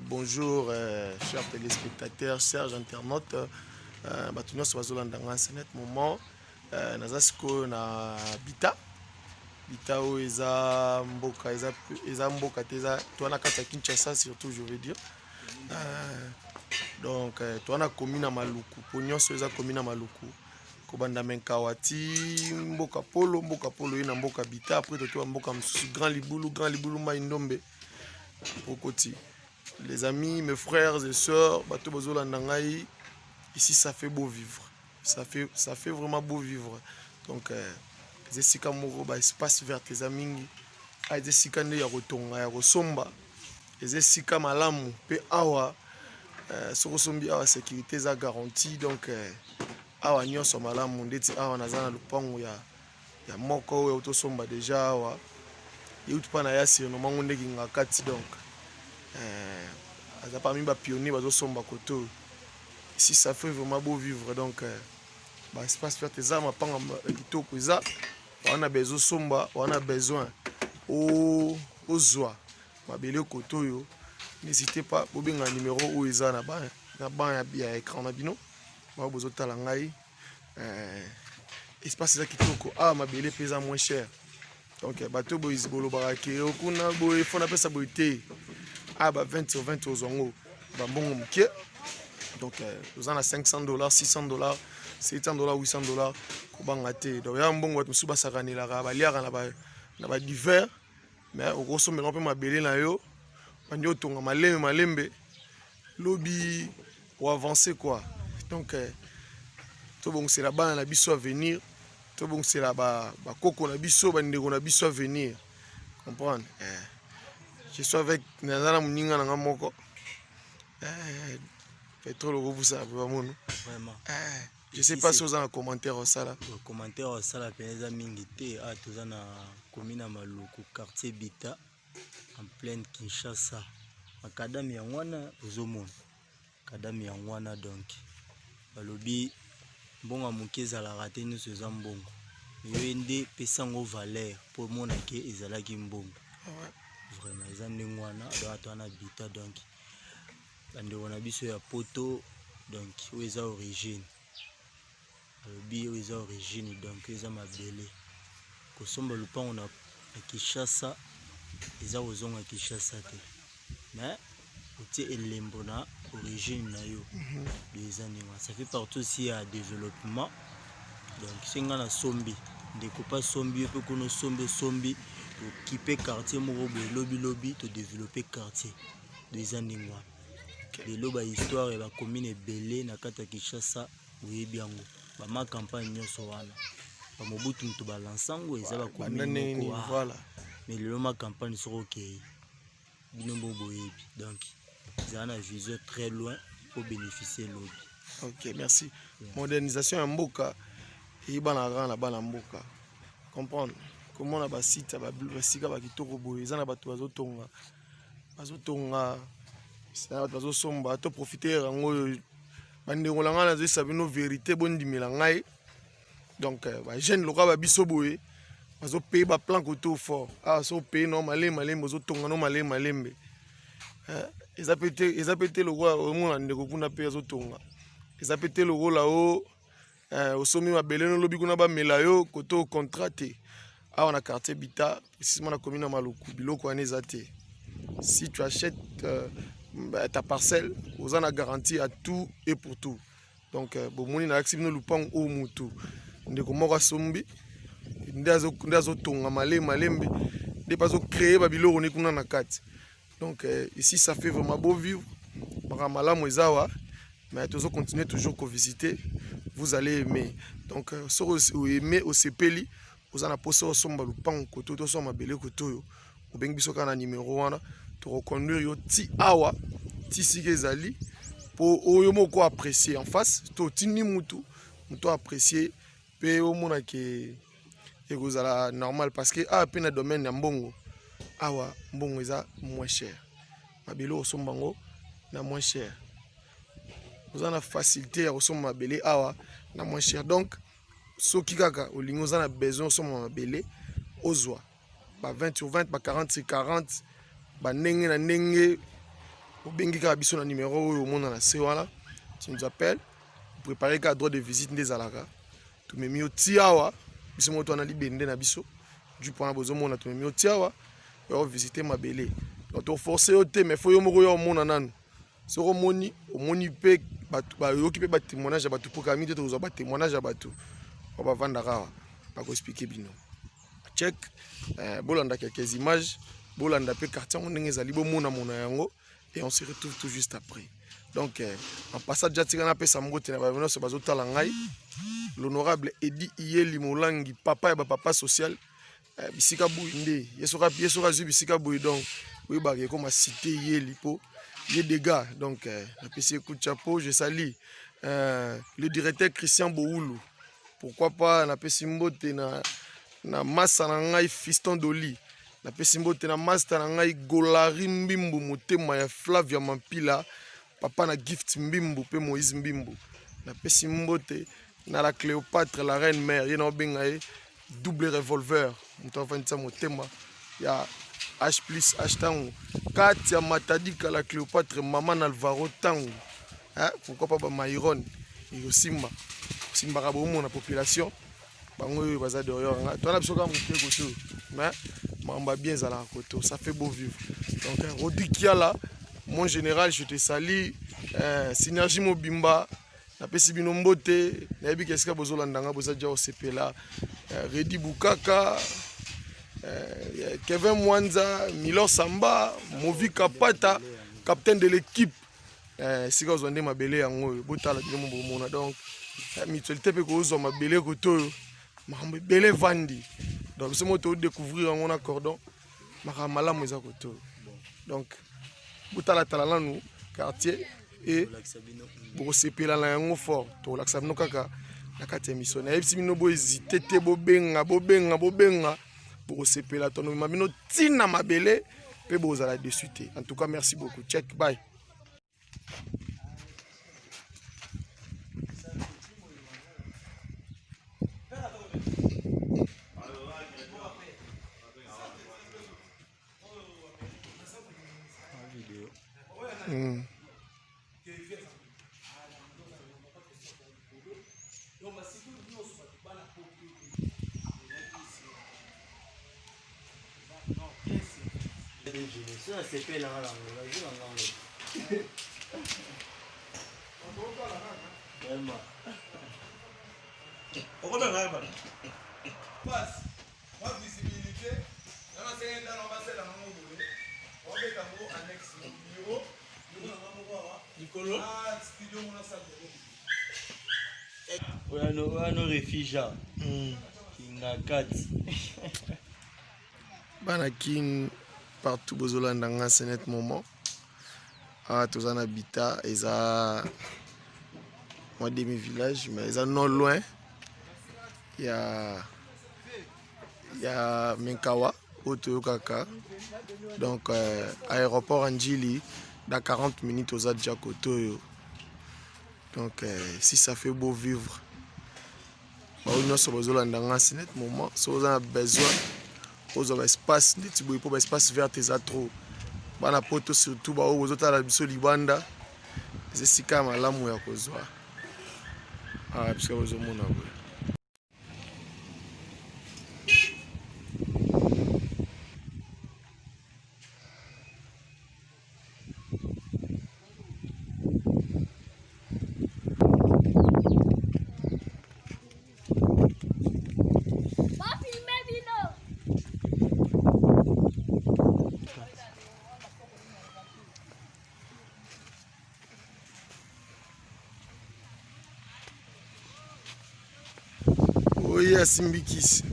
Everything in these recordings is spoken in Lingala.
Bonjour, chers téléspectateurs, chers internautes. Bato nyonso bazolanda nga ce moment, naza sikoyo na Bita. Bita oyo eza mboka, eza mboka te, eza toa na kati ya Kinshasa surtout, je veux dire. Donc toa na commune na Maluku, po nyonso eza commune na Maluku, kobanda Menkawa ti mboka Polo, mboka Polo ye na mboka Bita. Après totoba mboka mosusu, Grand Libulu, Grand Libulu, Mai Ndombe okoti. Les amis, mes frères et sœurs, bato bozolanda ngai, ici ça fait beau vivre, ça fait vraiment beau vivre. Donc eza esika moko ba espace verte eza mingi. Eza esika nde ya kotonga, ya kosomba, eza esika malamu. Mpe awa, soki osombi awa, sécurité eza garantie. Donc awa nyonso malamu. Ndeti awa naza na lopango ya moko oyo tosomba déjà awa, euti mpa na ya surnomango ndeki Ngakati. Donc aza parmi bapionnier bazosomba kote oyo. Ici ça fait vraiment beau vivre. Donc baespace verte eza, mapanga kitoko eza wana. Bezosomba wana, besoin ozwa mabele kote oyo, n'hésitez pas, bobenga numéro oyo eza na ban ya écran na bino bao bozotala ngai. Espace eza kitoko awa, mabele mpe eza moins cher. Donc bato boye bolobaka ke kuna boye fo napesa boye te, awa ba 20 sur 20 ozwa yango bambongo moke. Donc oza na 500 $, 600 $, 700 $, 800 $, kobanga te. Donc ya mbongo bato mosusu basakanelaka, baliaka na badivers, mais okosombela mpe mabele na yo, bandi otonga malembe malembe, lobi oavance quoi. Donc tobongisela bana na biso avenir, tobongisela bakoko na biso, bandeko na biso avenir, comprendre. Je suis avec, naza na moninga na nga moko, pétrole okobusana mpe bamono. Vraiment. Je sais pas si oza na commentaire osala. Commentaire osala mpenza eza mingi te. Awa toza na commune ya Maluku, quartier Bita, en pleine Kinshasa. Makadami yango wana ozomona, kadami yango wana. Donc balobi mbongo ya moke ezalaka te, nyonso eza mbongo. Yo nde pesa yango valeur mpo omona ke ezalaki mbongo. Vraiment eza ndenge wana. Donc ato wana Bita, donc bandeko na biso ya Poto, donc oyo eza origine, alobi oyo eza origine. Donc oyo eza mabele. Kosomba lupango na Kinshasa eza kozonga Kinshasa te, mais otie elembo na origine na yo. Donc eza ndenge wana, ça fait partie aussi ya développement. Donc soki ngai nasombi, ndeko mpe asombi, yo mpe kuna osombi, osombi, tokipe quartier moko boye, lobilobi todéveloppe quartier. Donc eza ndenge wana. Lelo bahistoire ya bacommune ebele na kati ya Kinshasa oyebi yango, bama campagne nyonso wana, bamobutu moto balansango eza bacommune moko. Voilà. Mais lelo ma campagne soki okei, bino mbo boyebi. Donc ezala na vision très loin po bénéficier lobi. Ok, merci, yeah. Modernisation ya mboka eyebanaka kaka na bana mboka, comprendre. Komona basite, basika bakitoko boye, eza na bato bazotonga, bazotonga, na bato bazosomba. To profiter yango oyo, bandeko na ngai, nazoyesa bino vérité, bondimela ngai. Donc bajeune lokola babiso boye bazopeye baplan kote fort awa. So opeye no malembe malembe, ozotonga no malembe malembe, eza pe te lokola omona ndeko kuna mpe azotonga. Eza pe te lokola o osomi mabele, nolobi kuna bamela yo kote contrat te. Awa na quartier Bita, précisément na commune ya Maluku, biloko wana eza te. Si tu achètes ta parcelle, oza na garantie à tout et pour tout. Donc bomoni, nalakisi bino lupango oyo mutu ndeko moko asombi, nde azotonga malembe malembe, nde mpe azocréer babiloko ne kuna na kati. Donc ici ça fait vraiment beau vivre, makambo malamu eza awa. Mais tozo continuer toujours kovisiter, vous allez aimer. Donc soki oaime, osepeli, oza na mposa osomba lupango kote oyo, tosomba mabele kote oyo, obengi biso kaka na numero wana, tokoconduire yo ti awa, ti sika ezali, mpo oyo moko apprécier en face to otindi mutu moto apprécier mpe omona ke ekozala normal. Parce que awa mpe na domaine ya mbongo, awa mbongo eza moins cher, mabele osomba yango na moins cher, oza na facilité ya kosomba mabele awa na moins cher. Donc soki kaka olingi, oza na besoin osomba mabele, ozwa ba 20 sur 20, ba 40 sur 40, bandenge na ndenge. Obengi kaka biso na numéro oyo omona na se wana, tu nous appelles, préparer kaka droit de visite nde ezalaka. Tomemi yo ti awa, biso moko towana libende na biso jupe wana bozomona, tomemi yo ti awa yo visite mabele. Donc toforce yo te, mais fo yo moko yo omona nanu. Soki omoni, omoni mpe bato bayoki mpe batémoignage ya bato, mpo kaka mingi te tokozwa batémoignage ya bato oyo bavandaka awa, bakoexplike bino. Check, bolanda quelques images, bolanda mpe quartier yango ndenge ezali, bomona mona yango, et on se retrouve tout juste après. Donc en passant déjà, tika napesa mbote na bato nyonso bazotala ngai, l'honorable Edi Iyeli Molangi, papa ya bapapa social. Bisika boye nde ye soki azwi bisika boye, donc oyebaka ekoma cité Iyeli mpo ye dégâts. Donc napesi ye coup de chapeau. Je salue le directeur Christian Boulu, pourquoi pas. Napesi mbote na masa na ngai Fiston Doli, napesi mbote na master na ngai Golari Mbimbu, motema ya Flavia Mampila, papa na Gift Mbimbu mpe Moïse Mbimbu. Napesi mbote na la Cléopâtre, la reine mère, ye na obenga ye double revolver, moto afandisa motema ya H plus H ntango kati ya Matadika, la Cléopâtre, mama na Alvaro ntango, pourquoi pas bamairon ekosimba kosimbaka bomona population bango oyo baza derrière nga. Towana biso kaka moke koto, mais makambo ya bien ezalaka koto, ça fait beau vivre. Donc Rodi Kiala, mon général, je te salue. Synergie mobimba, napesi bino mbote, nayebi ke esika bozolanda nga boza dia kosepela. Redi Bukaka, Kevin Mwanza, Milor Samba, Movi Kapata, capitaine de l'équipe. Esika ozwa nde mabele yango oyo, botala bino mo bomona. Donc mutualité mpe kozwa mabele koto oyo, makambo ebele evandi. Donc biso mo todécouvrir yango na cordon, makambo malamu eza koto oyo. Donc botalatala nanu quartier e bokosepela na yango fort. Tokolakisa bino kaka na kati ya émission. Nayebisi bino, bohésite te, bobenga, bobenga, bobenga, bokosepela. Tonomema bino ntina mabele mpe bozala dessus te. En tout cas, merci beaucoup. Check, bye. Oyo refuge kinga kati. Bana King partout bozolanda nga, c'est net moment. Awa toza na Bita, eza mwa demi village, mais eza non loin ya Menkawa oyo toyokaka. Donc aéroport Ndjili, dans 40 minutes oza déjà kote oyo. Donc si ça fait beau vivre, baoyo nyonso bazolanda nga, c'est net moment. So oza na besoin ozwa baespace ndeti boye, mpo baespace verte eza trop. Bana Poto surtout, baoyo bozotala biso libanda, eza esika ya malamu ya kozwa awa bisika bozomona boye. Oye asimbi kisi.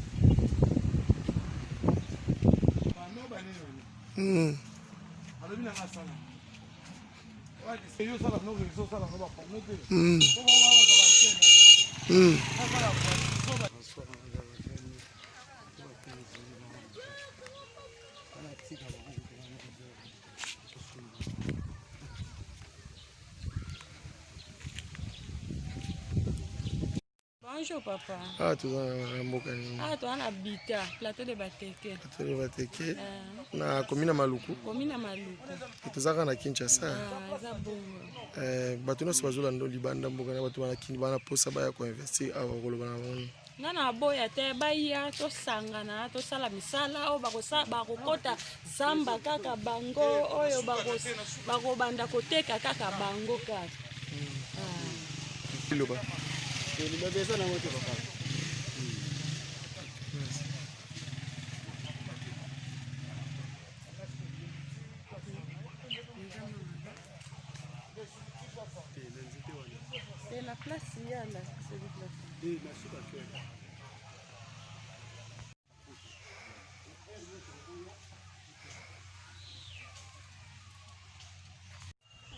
Bonjour papa. Ah toza na mboka nini? Ah toza na Bita, plateau de Bateke. Plateau de Bateke. Euh. Na commune ya Maluku. Commune ya Maluku. Toza kaka na Kinshasa. Ah eza bongo. Eh bato nyonso bazolanda libanda mboka na bato bana kini bana posa baya ko investir awa koloba na bango. Nga na boya te baya tosangana tosala misala oyo bakokota zamba kaka bango oyo bakobanda koteka kaka bango kaka. Hmm. Ah. Liloba. Liloba eza nango te papa. C'est la place ya là, c'est la place.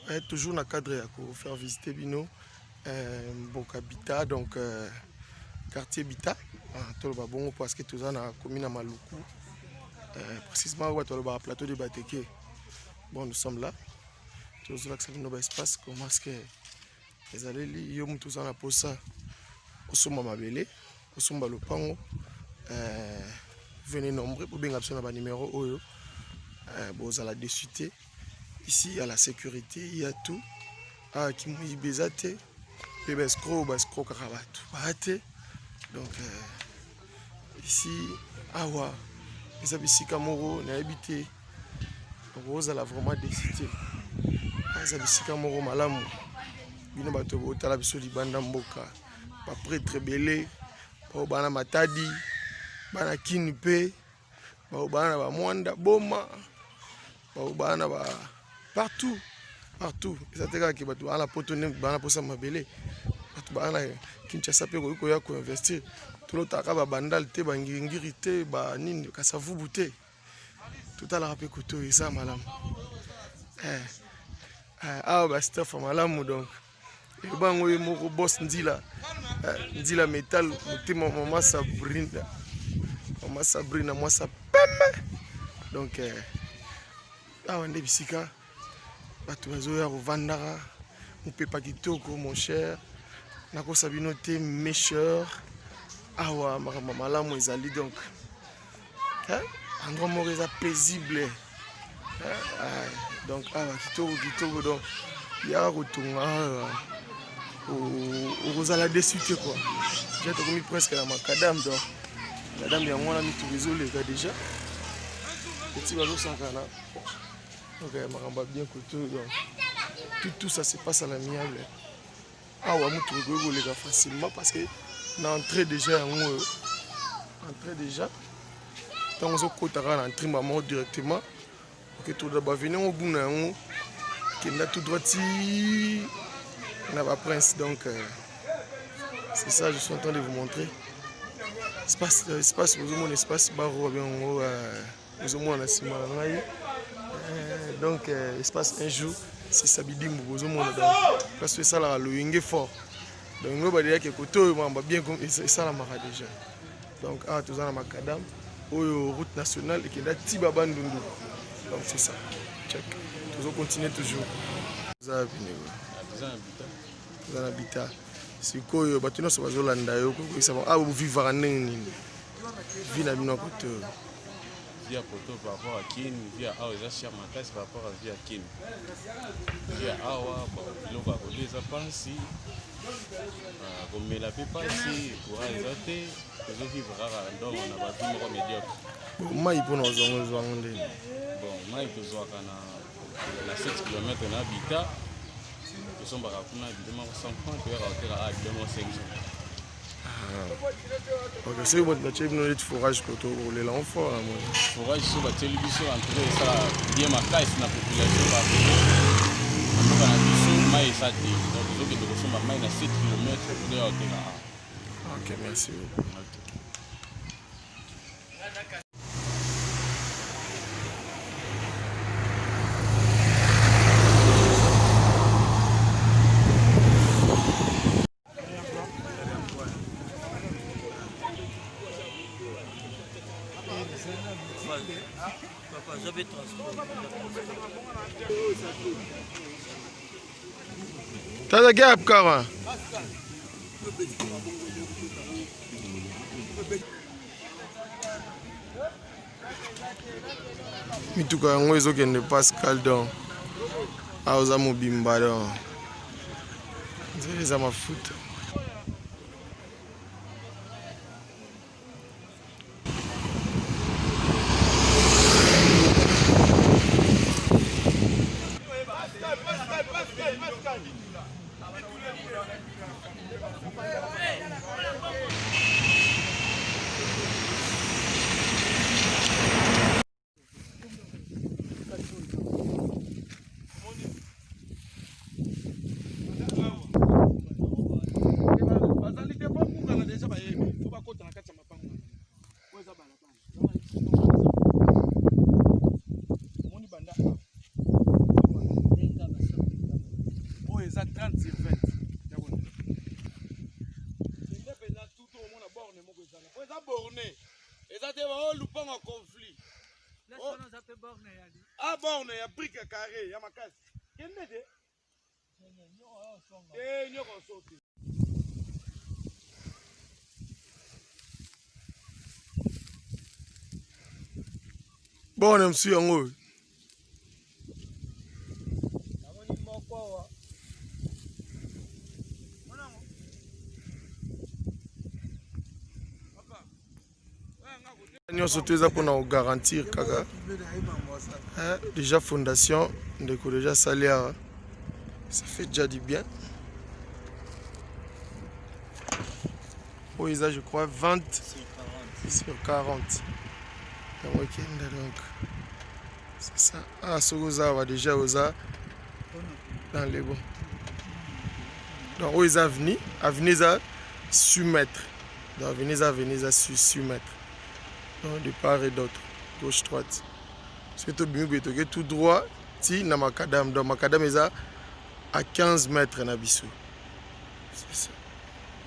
Ouais, toujours na cadre ya ko faire visiter bino euh, mboka Bita donc euh, quartier Bita ah, toloba bongo parce que toza na commune ya Maluku euh, précisément oyo bato balobaka plateau de Bateke. Bon, nous sommes là, tozolakisa bino ba espace comment est-ce que ezaleli. Yo moto oza na posa osomba mabele, osomba lopango, venez nombreux, bobenga biso na ba numéro oyo, bozala déçu te. Ici il y a la sécurité, il y a tout. Ah, kimoyibi eza te mpe ba escroc ba escroc kaka bato baya te. Donc ici awa eza bisika moko nayebi te, okozala vraiment déçu te. Eza bisika moko malamu. Bino bato botala biso libanda mboka, ba prêtre ebele bao bana Matadi, bana Kin mpe bao bana ba Mwanda Boma, bao bana ba partout partout. Eza te kaka ke bato baa na poto nde baa na posa mabele, bato baa na Kinshasa mpe koki koya koinvestir. Tolotaka ba Bandal te, ba Ngiringiri te, ba nini Kasavubu te, totalaka mpe kote oyo eza malamu. Awa ba staff ya malamu. Donc eloba yango ye moko boss Nzila, Nzila Metal, motema mama Sabrina, mama Sabrina mwasa pembe. Donc awa nde bisika bato bazoya kovandaka, mopepa kitoko mon cher, nakosa bino te mes chers, awa makambo malamu ezali. Donc endroit moko eza paisible, donc awa kitoko kitoko. Donc yaka kotonga awa, okozala déçu te quoi. Déjà tokomi presque na macadam, donc macadam yango wana mituka ezoleka déjà, eti bazosakana. Donc makambo ya bien koto. Donc tout ça se passe à l'amiable. Awa motuka ekoki koleka facilement parce que na entrée déjà yango oyo, entrée déjà ntango ozokota kaka na entrée mamo directement oke toda baveni yango buna yango kenda tout droit ti na ba prince. Donc c'est ça, je suis en train de vous montrer espace, espace bozomona espace baro yango bozomona na nsima na ngai. Donc espace un jour c'est Sabidimbu bozomona. Donc place oyo esalaka loyenge fort, donc ngo baleyaki kote oyo makambo bien esalamaka déjà. Donc awa toza na macadam oyo route nationale ekenda ti ba Bandundu. Donc c'est ça, check, tozo continuer toujours. Toza bino, toza na Bita. Sikoyo bato nyonso bazolanda yo, kokoyisa bango awa bovivaka ndenge nini, vie na bino ya kote oyo? Vie ya poto par rapport à Kin, vie ya awa eza cher makasi par rapport à vie ya Kin. Vie ya awa, bon, biloko ya kolia eza mpasi, komela mpe mpasi, courant eza te, tozovivre kaka ndongo na bavie moko médiocre. Bon, mai mpona ozwango ozwango ndenge? Bon, mai tozwaka na 7 km na Bita, tosombaka kuna bidon moko 100 francs, toyaka koteka awa bidon moko 500. Ok, soki bato batie bino neti forage koto kolela ngo fort na moni. Forage so batieli biso, en tout cas esala bien makasi na population parce que na mboka na biso mai eza te, donc tozokende kosomba mai na 7 km po toya koteka awa. Ok, merci beaucoup. Ok. Papa, j'avais transport. Tata gap kama. Mituka yango ezokende Pascal donc awa oza mobimba donc nzela eza mafuta. Bazali te babukana deja bayebi fo bakota na kati ya mapango oyo eza balabala omoni banda awa oyo eza 30 sur 20 ya kondima kende mpenza tutu omona borne moko ezala po eza borne eza te bao lupango ya conflit oh. a ah, borne ya brique ya carré ya makasi kende te te nyoko soki Borne mosusu yango oyo. Nyonso to eza mpona kogarantir kaka déjà fondation ndeko déjà asali awa, ça fait déjà du bien. Oyo eza je crois 20 sur 40 yango ekenda donc c'est ça. Ah, soki oza awa déjà oza dans le bon. Donc oyo eza avenue, avenue eza 6 mètres. Donc avenue eza avenue eza 6 mètres. Donc de part et d'autre, gauche droite. Soki tobimi boye toke tout droit ti na macadam. Donc macadam eza à 15 mètres na biso. C'est ça.